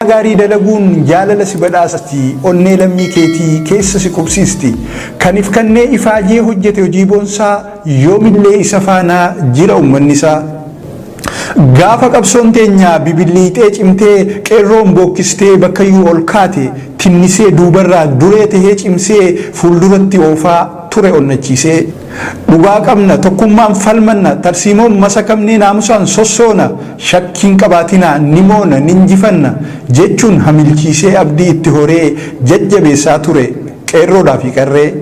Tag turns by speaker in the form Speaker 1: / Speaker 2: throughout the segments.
Speaker 1: Gaarii dalaguun jaalala si badhaasti, onnee lammii keetii keessa si qubsiisti. Kan if kannee ifaajee hojjete hojii boonsaa, yoomillee isa faanaa jira ummanni isaa. Gaafa qabsoon teenya bibilliixee cimtee, qeerroon bookkistee bakkayyuu ol kaate, tinnisee duubarraa duree tahee cimsee fuulduratti oofaa ture onnachiisee. Dhugaa qabna, tokkummaan falmanna, tarsiimoon masakamnee naamusaan sossoona, shakkiin qabaatinaa, ni moona, ni injifanna jechuun hamilchiisee abdii itti horee jajjabeessaa ture qeerroodhaa fi qarree.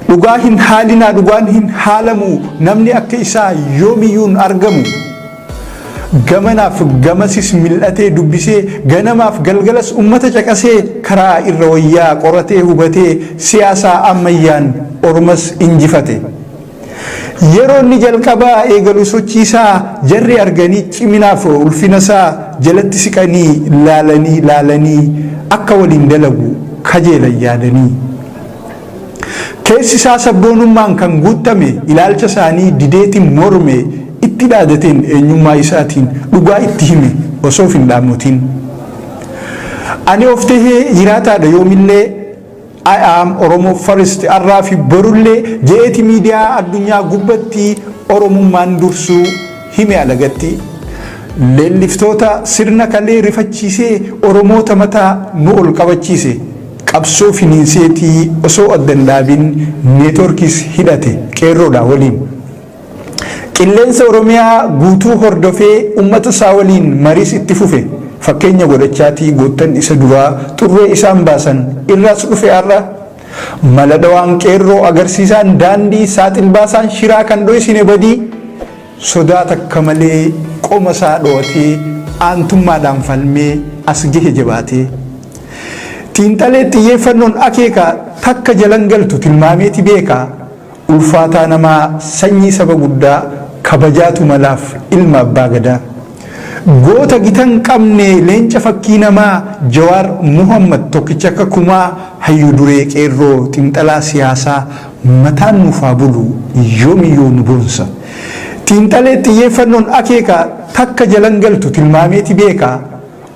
Speaker 1: Dhugaa hin haalinaa, dhugaan hin haalamu, namni akka isaa yoomiyyuun argamu. Gamanaaf gamasis mil'atee dubbisee, ganamaaf galgalas ummata caqasee, karaa irra wayyaa qoratee hubatee, siyaasaa ammayyaan ormas injifate. Yeroo inni jalqabaa eegalu sochiisaa jarri arganii ciminaaf ulfinasaa jalatti siqanii laalanii laalanii akka waliin dalagu kajeelan yaadanii. Keessi isaa sabboonummaan kan guuttame, ilaalcha isaanii dideetiin morme, itti dhaadateen eenyummaa isaatiin dhugaa itti hime osoo of hin dhaammotin. Ani of tahee jiraataadha yoomillee, I am Oromo first, arraa fi borullee je'eeti miidiyaa addunyaa gubbatti Oromummaan dursuu hime alagatti. Leelliftoota sirna kalee rifachiisee Oromoota mataa nu ol qabachiise. Qabsoo finiinseetii osoo adda hin dhaabin neetworkiis hidhate qeerroodhaa waliin. Qilleensa Oromiyaa guutuu hordofee ummata isaa waliin mariis itti fufe. Fakkeenya godhachaatii goottan isa duraa xurree isaan baasan irraas dhufe har'a. Mala dhawaan qeerroo agarsiisaan daandii, saaxil baasaan shiraa kan dhoysine badii, sodaa takka malee qoma isaa dhowatee aantummaadhaan falmee as gahe jabaatee. Xiinxalee xiyyeeffannoon akeeka takka jalan galtu tilmaameeti beeka. Ulfaataa namaa, sanyii saba guddaa, kabajaatu malaaf ilma abbaa gadaa. Goota gitan qabne, leenca fakkii namaa, Jawaar Muhammad tokkicha akka kumaa, hayyuu duree qeerroo, xiinxalaa siyaasaa, mataan nuuf haa bulu, yoomiyyuu nu boonsa. Xiinxalee xiyyeeffannoon akeeka takka jalan galtu tilmaameeti beeka.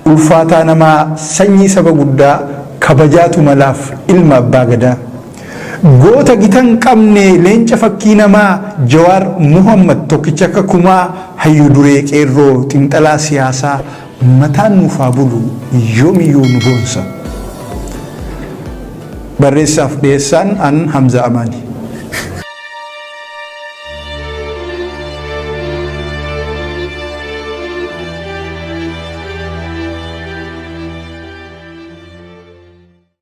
Speaker 1: Ulfaataa namaa, sanyii saba guddaa, kabajaatu malaaf ilma abbaa gadaa. Goota gitan qabne, leenca fakkii namaa, Jawaar Muhammad tokkicha akka kumaa, hayyuu duree qeerroo, xiinxalaa siyaasaa, mataan nuuf haa bulu, yoomiyyuu nu boonsa. Barreessaaf dhiyeessaan an Hamza Amaani.